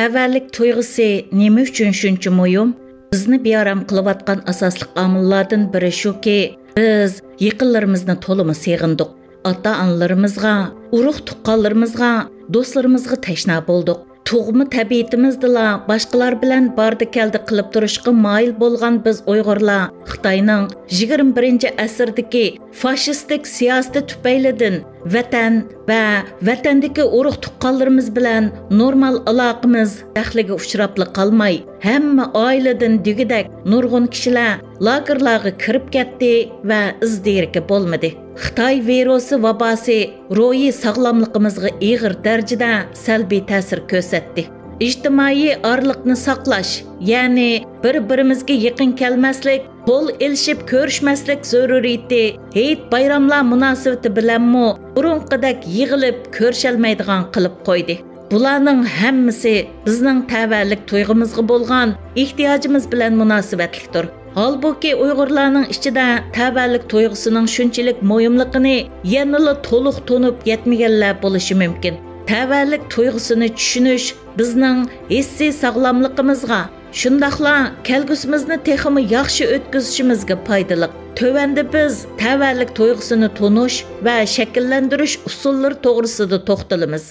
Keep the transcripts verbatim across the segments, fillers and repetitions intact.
تەۋەلىك تۇيغۇسى نېمە ئۈچۈن شۇنچە مۇھىم؟ بىزنى بىئارام قىلىۋاتقان ئاساسلىق ئامىللاردىن بىرى شۇكى، بىز يېقىنلىرىمىزنى تولىمۇ سېغىندۇق. ئاتا-ئانىلىرىمىزغا، ئۇرۇق-تۇغقانلىرىمىزغا، دوستلىرىمىزغا تەشنا بولدۇق. تۇغما تەبىئىتىمىزدىلا باشقىلار بىلەن باردا-كەلدە قىلىپ تۇرۇشقا مايىل بولغان بىز ئۇيغۇرلار خىتاينىڭ يىگىرمە بىرىنچى ئەسىردىكى فاشىستىك سىياسىتى تۈپەيلىدىن ۋەتەن ۋە ۋەتەندىكى ئۇرۇق-تۇغقانلىرىمىز بىلەن نورمال ئالاقىمىز دەخلىگە ئۇچراپلا قالماي، ھەممە ئائىلىدىن دېگۈدەك نۇرغۇن كىشىلەر لاگېرلارغا كىرىپ كەتتى ۋە ئىز-دېرىكى بولمىدى. خىتاي ۋىرۇسى ۋاباسى روھىي ساغلاملىقىمىزغا ئېغىر دەرىجىدە سەلبىي تەسىر كۆرسەتتى. ئىجتىمائىي ئارىلىقنى ساقلاش، يەنى بىر-بىرىمىزگە يېقىن كەلمەسلىك، قول ئېلىشىپ كۆرۈشمەسلىك زۆرۈرىيىتى ھېيت-بايراملار مۇناسىۋىتى بىلەنمۇ بۇرۇنقىدەك يىغىلىپ كۆرۈشەلمەيدىغان قىلىپ قويدى. بۇلارنىڭ ھەممىسى بىزنىڭ تەۋەلىك تۇيغۇمىزغا بولغان ئېھتىياجىمىز بىلەن مۇناسىۋەتلىكتۇر. ھالبۇكى، ئۇيغۇرلارنىڭ ئىچىدە تەۋەلىك تۇيغۇسىنىڭ شۇنچىلىك مۇھىملىقىنى يەنىلا تولۇق تونۇپ يەتمىگەنلەر بولۇشى مۇمكىن. تەۋەلىك تۇيغۇسىنى چۈشىنىش بىزنىڭ ھېسسىي ساغلاملىقىمىزغا، شۇنداقلا كەلگۈسىمىزنى تېخىمۇ ياخشى ئۆتكۈزۈشىمىزگە پايدىلىق. تۆۋەندە بىز تەۋەلىك تۇيغۇسىنى تونۇش ۋە شەكىللەندۈرۈش ئۇسۇللىرى توغرىسىدا توختىلىمىز.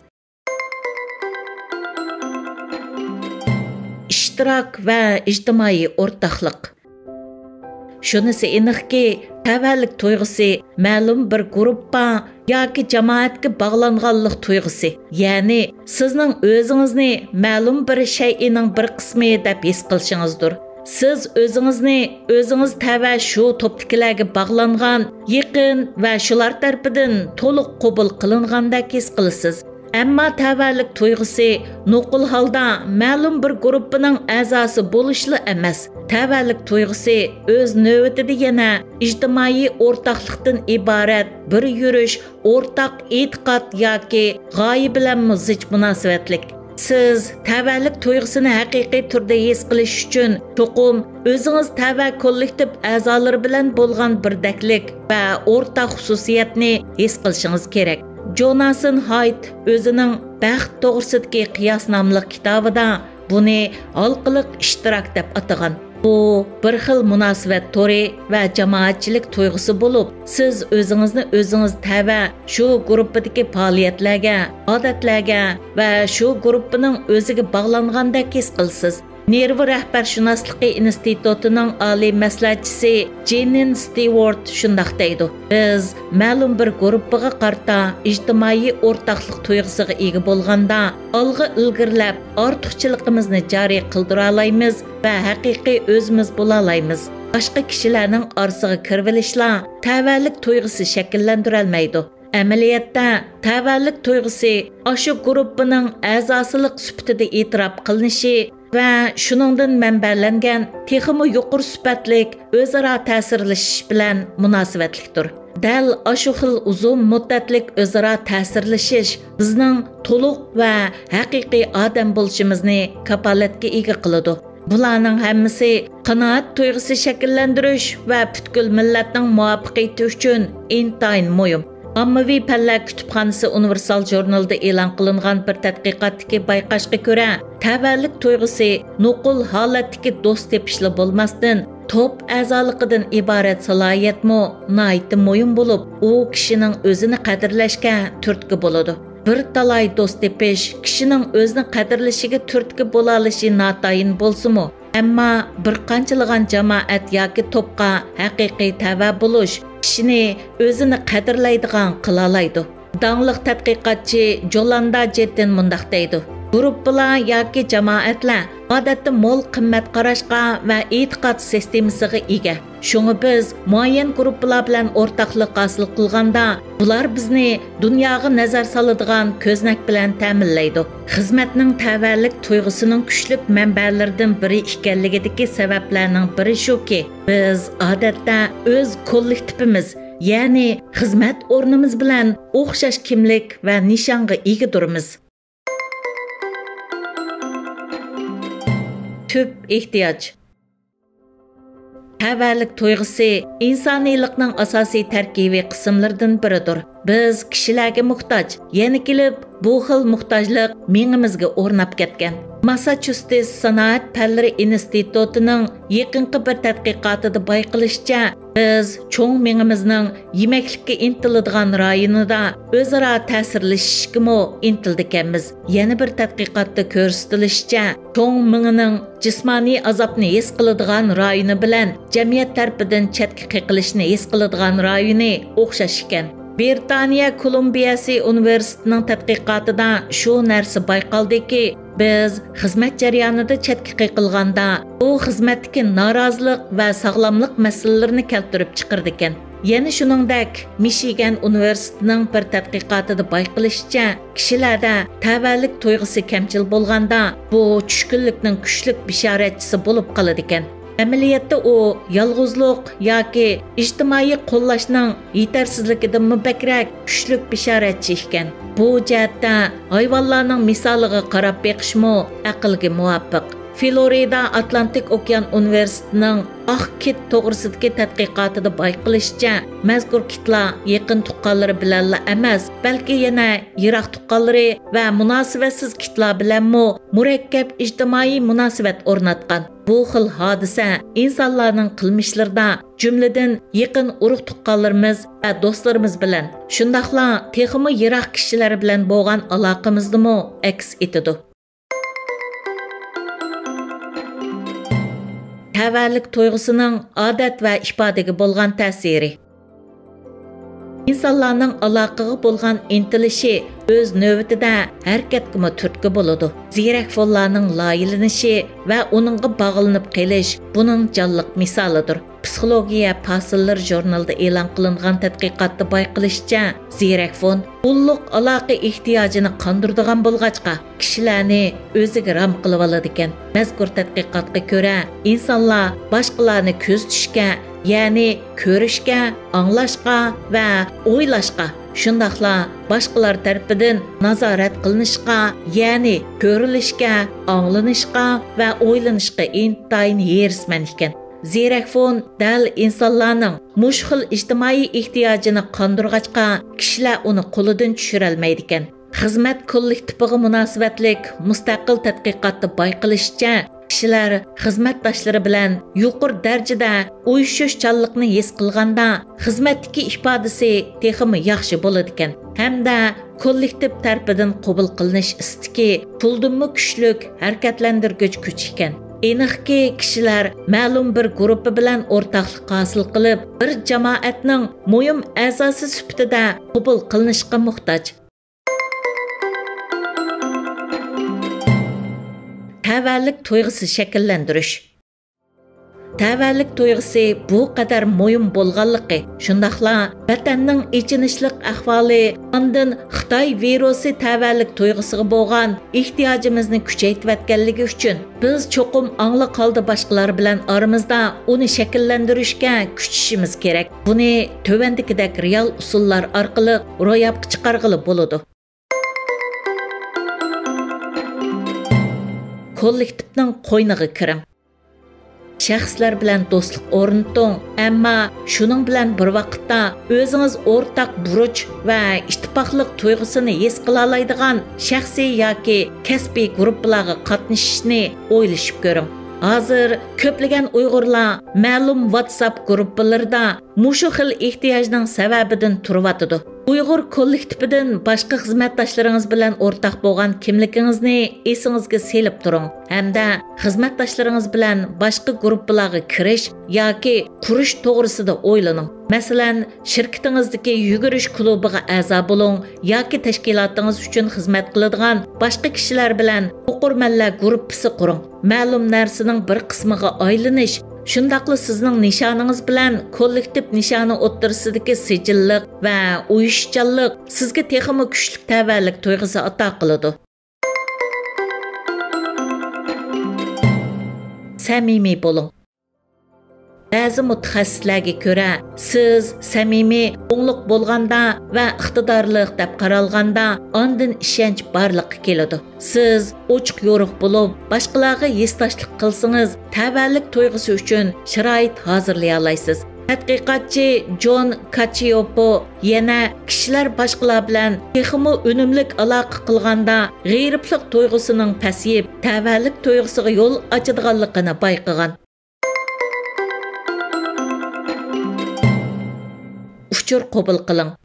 ئىشتىراك ۋە ئىجتىمائىي ئورتاقلىق. شۇنىسى ئېنىقكى، تەۋەلىك تۇيغۇسى مەلۇم بىر گۇرۇپپا ياكى جامائەتكە باغلانغانلىق تۇيغۇسى، يەنى سىزنىڭ ئۆزىڭىزنى مەلۇم بىر شەيئىنىڭ بىر قىسمى دەپ ھېس قىلىشىڭىزدۇر. سىز ئۆزىڭىزنى ئۆزىڭىز تەۋە شۇ توپتىكىلەرگە باغلانغان، يېقىن ۋە شۇلار تەرىپىدىن تولۇق قوبۇل قىلىنغاندەك ھېس قىلىسىز. ئەمما تەۋەلىك تۇيغۇسى نوقۇل ھالدا مەلۇم بىر گۇرۇپپىنىڭ ئەزاسى بولۇشلا ئەمەس، تەۋەلىك تۇيغۇسى ئۆز نۆۋىتىدە يەنە ئىجتىمائىي ئورتاقلىقتىن ئىبارەت بىر يۈرۈش، ئورتاق ئېتىقاد ياكى غايە بىلەنمۇ زىچ مۇناسىۋەتلىك. سىز تەۋەلىك تۇيغۇسىنى ھەقىقىي تۈردە ھېس قىلىش ئۈچۈن، چوقۇم ئۆزىڭىز تەۋە كوللېكتىپ ئەزالىرى بىلەن بولغان بىردەكلىك ۋە ئورتاق خۇسۇسىيەتنى ھېس قىلىشىڭىز كېرەك. جوناسون ھايت ئۆزىنىڭ بەخت توغرىسىدىكى قىياس ناملىق كىتابىدا بۇنى ھالقىلىق ئىشتىراك دەپ ئاتىغان. بۇ بىر خىل مۇناسىۋەت تورى ۋە جامائەتچىلىك تۇيغۇسى بولۇپ، سىز ئۆزىڭىزنى ئۆزىڭىز تەۋە شۇ گۇرۇپپىدىكى پائالىيەتلەرگە، ئادەتلەرگە ۋە شۇ گۇرۇپپىنىڭ ئۆزىگە باغلانغاندەك ھېس قىلىسىز. نېرۋا رەھبەرشۇناسلىقى ئىنستىتۇتىنىڭ ئالىي مەسلىھەتچىسى جېنىن ستىۋارت شۇنداق دەيدۇ: بىز مەلۇم بىر گۇرۇپپىغا قارىتا ئىجتىمائىي ئورتاقلىق تۇيغۇسىغا ئىگە بولغاندا، ئالغا ئىلگىرىلەپ، ئارتۇقچىلىقىمىزنى جارى قىلدۇرالايمىز ۋە ھەقىقىي ئۆزىمىز بولالايمىز. باشقا كىشىلەرنىڭ ئارىسىغا كىرىۋېلىشلا تەۋەلىك تۇيغۇسى شەكىللەندۈرەلمەيدۇ. ئەمەلىيەتتە، تەۋەلىك تۇيغۇسى ئاشۇ گۇرۇپپىنىڭ ئەزاسىلىق سۈپىتىدە ئېتىراپ قىلىنىشى ۋە شۇنىڭدىن مەنبەلەنگەن تېخىمۇ يۇقىرى سۈپەتلىك ئۆزئارا تەسىرلىشىش بىلەن مۇناسىۋەتلىكتۇر. دەل ئاشۇ خىل ئۇزۇن مۇددەتلىك ئۆزئارا تەسىرلىشىش بىزنىڭ تولۇق ۋە ھەقىقىي ئادەم بولۇشىمىزنى كاپالەتكە ئىگە قىلىدۇ. بۇلارنىڭ ھەممىسى قانائەت تۇيغۇسى شەكىللەندۈرۈش ۋە پۈتكۈل مىللەتنىڭ مۇۋەپپەقىيىتى ئۈچۈن ئىنتايىن مۇھىم. ئاممىۋى پەنلەر كۇتۇپخانىسى ئۇنىۋېرسال ژۇرنىلىدا ئېلان قىلىنغان بىر تەتقىقاتتىكى بايقاشقا كۆرە، تەۋەلىك تۇيغۇسى نوقۇل ھالەتتىكى دوست تېپىشلا بولماستىن، توپ ئەزالىقىدىن ئىبارەت سالاھىيەتمۇ ناھايىتى مۇھىم بولۇپ، ئۇ كىشىنىڭ ئۆزىنى قەدىرلەشكە تۈرتكە بولىدۇ. بىر تالاي دوست تېپىش كىشىنىڭ ئۆزىنى قەدىرلىشىگە تۈرتكە بولالىشى ناتايىن بولسىمۇ، ئەمما بىر قانچىلىغان جامائەت ياكى توپقا ھەقىقىي تەۋە بولۇش كىشىنى ئۆزىنى قەدىرلەيدىغان قىلالايدۇ. داڭلىق تەتقىقاتچى جولانداجېتتىن مۇنداق دەيدۇ: گۇرۇپپىلار ياكى جامائەتلەر ئادەتتە مول قىممەت قاراشقا ۋە ئېتىقاد سىستېمىسىغا ئىگە. شۇڭا بىز مۇئەييەن گۇرۇپپىلار بىلەن ئورتاقلىق ھاسىل قىلغاندا، بۇلار بىزنى دۇنياغا نەزەر سالىدىغان كۆزنەك بىلەن تەمىنلەيدۇ. خىزمەتنىڭ تەۋەلىك تۇيغۇسىنىڭ كۈچلۈك مەنبەلىرىدىن بىرى ئىكەنلىكىدىكى سەۋەبلەرنىڭ بىرى شۇكى، بىز ئادەتتە ئۆز كوللېكتىپىمىز، يەنى خىزمەت ئورنىمىز بىلەن ئوخشاش كىملىك ۋە نىشانغا ئىگىدۇرمىز. تۈپ ئېھتىياج. تەۋەلىك تۇيغۇسى ئىنسانىيلىقنىڭ ئاساسىي تەركىبىي قىسىملىرىدىن بىرىدۇر. بىز كىشىلەرگە موھتاج. يەنە كېلىپ، بۇ خىل موھتاجلىق مېڭىمىزگە ئورناپ كەتكەن. ماسساچۇسېتس سانائەت پەنلىرى ئىنستىتۇتىنىڭ يېقىنقى بىر تەتقىقاتىدا بايقىلىشىچە، بىز چوڭ مېڭىمىزنىڭ يېمەكلىككە ئىنتىلىدىغان رايونىدا ئۆزئارا تەسىرلىشىشكىمۇ ئىنتىلىدىكەنمىز. يەنە بىر تەتقىقاتتا كۆرسىتىلىشىچە، چوڭ مېڭىنىڭ جىسمانىي ئازابنى ھېس قىلىدىغان رايونى بىلەن جەمئىيەت تەرىپىدىن چەتكە قېقىلىشنى ھېس قىلىدىغان رايونى ئوخشاش ئىكەن. بىرىتانىيە كولومبىيەسى ئۇنىۋېرسىتېتىنىڭ تەتقىقاتىدا شۇ نەرسە بايقالدىكى، بىز خىزمەت جەريانىدا چەتكە قېقىلغاندا، بۇ خىزمەتتىكى نارازىلىق ۋە ساغلاملىق مەسىلىلىرىنى كەلتۈرۈپ چىقىرىدىكەن. يەنە شۇنىڭدەك، مىشىگەن ئۇنىۋېرسىتېتىنىڭ بىر تەتقىقاتىدا بايقىلىشىچە، كىشىلەردە تەۋەلىك تۇيغۇسى كەمچىل بولغاندا، بۇ چۈشكۈنلۈكنىڭ كۈچلۈك بېشارەتچىسى بولۇپ قالىدىكەن. ئەمەلىيەتتە ئۇ يالغۇزلۇق ياكى ئىجتىمائىي قوللاشنىڭ يېتەرسىزلىكىدىنمۇ بەكرەك كۈچلۈك بېشارەتچى ئىكەن. بۇ جەھەتتە ھايۋانلارنىڭ مىسالىغا قاراپ بېقىشمۇ ئەقىلگە مۇۋاپىق. فلورىدا ئاتلانتىك ئوكيان ئۇنىۋېرسىتېتىنىڭ ئاق كىت توغرىسىدىكى تەتقىقاتىدا بايقىلىشىچە، مەزكۇر كىتلار يېقىن تۇغقانلىرى بىلەنلا ئەمەس، بەلكى يەنە يىراق تۇغقانلىرى ۋە مۇناسىۋەتسىز كىتلار بىلەنمۇ مۇرەككەپ ئىجتىمائىي مۇناسىۋەت ئورناتقان. بۇ خىل ھادىسە ئىنسانلارنىڭ قىلمىشلىرىدا، جۈملىدىن يېقىن ئۇرۇق-تۇغقانلىرىمىز ۋە دوستلىرىمىز بىلەن، شۇنداقلا تېخىمۇ يىراق كىشىلەر بىلەن بولغان ئالاقىمىزدىمۇ ئەكس ئېتىدۇ. تەۋەلىك تۇيغۇسىنىڭ ئادەت ۋە ئىپادىگە بولغان تەسىرى. ئىنسانلارنىڭ ئالاقىغا بولغان ئىنتىلىشى ئۆز نۆۋىتىدە ھەرىكەتكىمۇ تۈرتكە بولىدۇ. زېرەكفونلارنىڭ لايىھەلىنىشى ۋە ئۇنىڭغا باغلىنىپ قېلىش بۇنىڭ جانلىق مىسالىدۇر. پسىخولوگىيە پاسىللىرى ژۇرنىلىدا ئېلان قىلىنغان تەتقىقاتتا بايقىلىشىچە، زېرەكفون ئۇللۇق ئالاقە ئېھتىياجىنى قاندۇرىدىغان بولغاچقا، كىشىلەرنى ئۆزىگە رام قىلىۋالىدىكەن. مەزكۇر تەتقىقاتقا كۆرە، ئىنسانلار باشقىلارنى كۆزىتىشكە، يەنى كۆرۈشكە، ئاڭلاشقا ۋە ئويلاشقا، شۇنداقلا باشقىلار تەرىپىدىن نازارەت قىلىنىشقا، يەنى كۆرۈلۈشكە، ئاڭلىنىشقا ۋە ئويلىنىشقا ئىنتايىن ھېرىسمەن ئىكەن. زېرەكفون دەل ئىنسانلارنىڭ مۇشۇ خىل ئىجتىمائىي ئېھتىياجىنى قاندۇرغاچقا، كىشىلەر ئۇنى قولىدىن چۈشۈرەلمەيدىكەن. خىزمەت كوللېكتىپىغا مۇناسىۋەتلىك مۇستەقىل تەتقىقاتتا بايقىلىشىچە، كىشىلەر خىزمەتداشلىرى بىلەن يۇقىرى دەرىجىدە ئۇيۇشۇشچانلىقنى ھېس قىلغاندا، خىزمەتتىكى ئىپادىسى تېخىمۇ ياخشى بولىدىكەن ھەمدە كوللېكتىپ تەرىپىدىن قوبۇل قىلىنىش ئىستىكى پۇلدىنمۇ كۈچلۈك ھەرىكەتلەندۈرگۈچ كۈچ ئىكەن. ئېنىقكى، كىشىلەر مەلۇم بىر گۇرۇپپا بىلەن ئورتاقلىق ھاسىل قىلىپ، بىر جامائەتنىڭ مۇھىم ئەزاسى سۈپىتىدە قوبۇل قىلىنىشقا موھتاج. تەۋەلىك تۇيغۇسى شەكىللەندۈرۈش. تەۋەلىك تۇيغۇسى بۇ قەدەر مۇھىم بولغانلىقى، شۇنداقلا ۋەتەننىڭ ئېچىنىشلىق ئەھۋالى، ئاندىن خىتاي ۋىرۇسى تەۋەلىك تۇيغۇسىغا بولغان ئېھتىياجىمىزنى كۈچەيتىۋەتكەنلىكى ئۈچۈن، بىز چوقۇم ئاڭلىق ھالدا باشقىلار بىلەن ئارىمىزدا ئۇنى شەكىللەندۈرۈشكە كۈچىشىمىز كېرەك. بۇنى تۆۋەندىكىدەك رېئال ئۇسۇللار ئارقىلىق روياپقا چىقارغىلى بولىدۇ. كوللېكتىپنىڭ قوينىغا كىرىڭ. شەخسلەر بىلەن دوستلۇق ئورنىتىڭ، ئەمما شۇنىڭ بىلەن بىر ۋاقىتتا ئۆزىڭىز ئورتاق بۇرچ ۋە ئىتتىپاقلىق تۇيغۇسىنى ھېس قىلالايدىغان شەخسىي ياكى كەسپىي گۇرۇپپىلارغا قاتنىشىشنى ئويلىشىپ كۆرۈڭ. ھازىر كۆپلىگەن ئۇيغۇرلار مەلۇم ۋاتساپ گۇرۇپپىلىرىدا مۇشۇ خىل ئېھتىياجنىڭ سەۋەبىدىن تۇرۇۋاتىدۇ. ئۇيغۇر كوللېكتىپىدىن باشقا خىزمەتداشلىرىڭىز بىلەن ئورتاق بولغان كىملىكىڭىزنى ئېسىڭىزگە سېلىپ تۇرۇڭ ھەمدە خىزمەتداشلىرىڭىز بىلەن باشقا گۇرۇپپىلارغا كىرىش ياكى قۇرۇش توغرىسىدا ئويلىنىڭ. مەسىلەن، شىركىتىڭىزدىكى يۈگۈرۈش كۇلۇبىغا ئەزا بولۇڭ ياكى تەشكىلاتىڭىز ئۈچۈن خىزمەت قىلىدىغان باشقا كىشىلەر بىلەن ئوقۇرمەنلەر گۇرۇپپىسى قۇرۇڭ. مەلۇم نەرسىنىڭ بىر قىسمىغا ئايلىنىش، شۇنداقلا سىزنىڭ نىشانىڭىز بىلەن كوللېكتىپ نىشانى ئوتتۇرىسىدىكى سىجىللىق ۋە ئۇيۇشۇشچانلىق سىزگە تېخىمۇ كۈچلۈك تەۋەلىك تۇيغۇسى ئاتا قىلىدۇ. سەمىمىي بولۇڭ. بەزى مۇتەخەسسىسلەرگە كۆرە، سىز سەمىمىي، ئوڭلۇق بولغاندا ۋە ئىقتىدارلىق دەپ قارالغاندا، ئاندىن ئىشەنچ بارلىققا كېلىدۇ. سىز ئوچۇق-يورۇق بولۇپ، باشقىلارغا ھېسداشلىق قىلسىڭىز، تەۋەلىك تۇيغۇسى ئۈچۈن شارائىت ھازىرلىيالايسىز. تەتقىقاتچى جون كاچيوپو يەنە كىشىلەر باشقىلار بىلەن تېخىمۇ ئۈنۈملۈك ئالاقە قىلغاندا، غېرىبلىق تۇيغۇسىنىڭ پەسىيىپ، تەۋەلىك تۇيغۇسىغا يول ئاچىدىغانلىقىنى بايقىغان. ئۇچۇر قوبۇل قىلىڭ.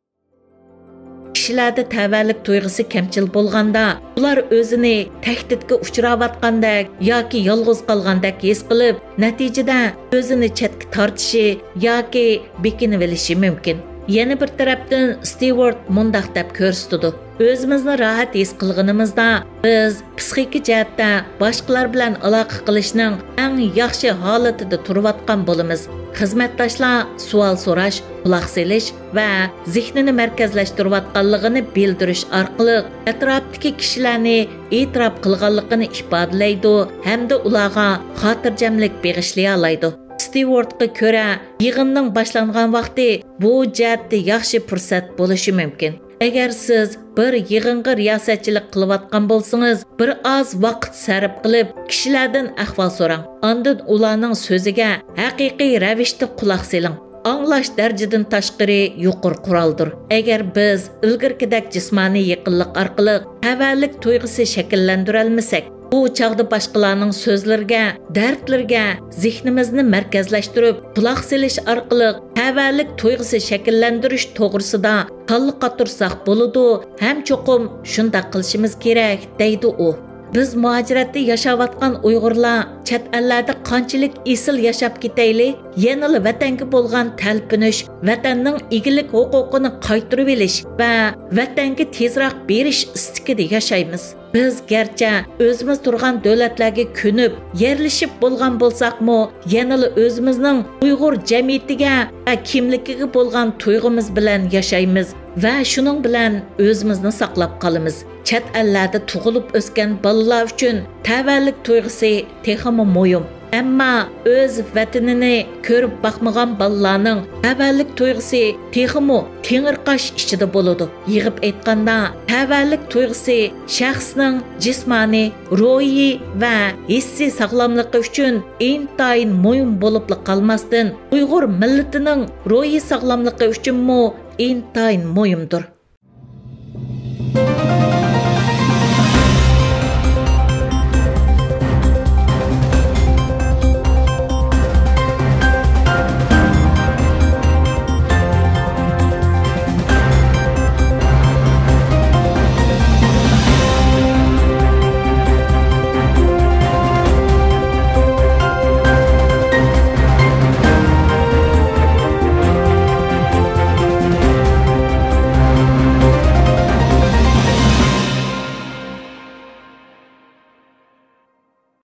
كىشىلەردە تەۋەلىك تۇيغۇسى كەمچىل بولغاندا، ئۇلار ئۆزىنى تەھدىتكە ئۇچراۋاتقاندەك ياكى يالغۇز قالغاندەك ھېس قىلىپ، نەتىجىدە ئۆزىنى چەتكە تارتىشى ياكى بېكىنىۋېلىشى مۇمكىن. يەنە بىر تەرەپتىن، ستىۋارت مۇنداق دەپ كۆرسىتىدۇ: ئۆزىمىزنى راھەت ھېس قىلغىنىمىزدا، بىز پسىخىكا جەھەتتە باشقىلار بىلەن ئالاقە قىلىشنىڭ ئەڭ ياخشى ھالىتىدە تۇرۇۋاتقان بولىمىز. خىزمەتداشلار سوئال سوراش، قۇلاق سېلىش ۋە زېھنىنى مەركەزلەشتۈرۈۋاتقانلىقىنى بىلدۈرۈش ئارقىلىق، ئەتراپتىكى كىشىلەرنى ئېتىراپ قىلغانلىقىنى ئىپادىلەيدۇ ھەمدە ئۇلارغا خاتىرجەملىك بېغىشلىيالايدۇ. ستىۋارتقا كۆرە، يىغىننىڭ باشلانغان ۋاقتى بۇ جەھەتتە ياخشى پۇرسەت بولۇشى مۇمكىن. ئەگەر سىز بىر يىغىنغا رىياسەتچىلىك قىلىۋاتقان بولسىڭىز، بىر ئاز ۋاقىت سەرپ قىلىپ، كىشىلەردىن ئەھۋال سوراڭ. ئاندىن ئۇلارنىڭ سۆزىگە ھەقىقىي رەۋىشتە قۇلاق سېلىڭ. ئاڭلاش دەرىجىدىن تاشقىرى يۇقىرى قورالدۇر. ئەگەر بىز ئىلگىرىكىدەك جىسمانىي يېقىنلىق ئارقىلىق تەۋەلىك تۇيغۇسى شەكىللەندۈرەلمىسەك، بۇ چاغدا باشقىلارنىڭ سۆزلىرىگە، دەردلىرىگە زېھنىمىزنى مەركەزلەشتۈرۈپ، قۇلاق سېلىش ئارقىلىق تەۋەلىك تۇيغۇسى شەكىللەندۈرۈش توغرىسىدا كاللا قاتۇرساق بولىدۇ ھەم چوقۇم شۇنداق قىلىشىمىز كېرەك، دەيدۇ ئۇ. بىز مۇھاجىرەتتە ياشاۋاتقان ئۇيغۇرلار چەت ئەللەردە قانچىلىك ئېسىل ياشاپ كېتەيلى، يەنىلا ۋەتەنگە بولغان تەلپۈنۈش، ۋەتەننىڭ ئىگىلىك ھوقۇقىنى قايتۇرۇۋېلىش ۋە ۋەتەنگە تېزراق بېرىش ئىستىكىدە ياشايمىز. بىز گەرچە ئۆزىمىز تۇرغان دۆلەتلەرگە كۆنۈپ، يەرلىشىپ بولغان بولساقمۇ، يەنىلا ئۆزىمىزنىڭ ئۇيغۇر جەمئىيىتىگە ۋە كىملىكىگە بولغان تۇيغۇمىز بىلەن ياشايمىز ۋە شۇنىڭ بىلەن ئۆزىمىزنى ساقلاپ قالىمىز. چەت ئەللەردە تۇغۇلۇپ ئۆسكەن بالىلار ئۈچۈن تەۋەلىك تۇيغۇسى تېخىمۇ مۇھىم. ئەمما ئۆز ۋەتىنىنى كۆرۈپ باقمىغان بالىلارنىڭ تەۋەلىك تۇيغۇسى تېخىمۇ تېڭىرقاش ئىچىدە بولىدۇ. يىغىپ ئېيتقاندا، تەۋەلىك تۇيغۇسى شەخسنىڭ جىسمانىي، روھىي ۋە ھېسسىي ساغلاملىقى ئۈچۈن ئىنتايىن مۇھىم بولۇپلا قالماستىن، ئۇيغۇر مىللىتىنىڭ روھىي ساغلاملىقى ئۈچۈنمۇ ئىنتايىن مۇھىمدۇر.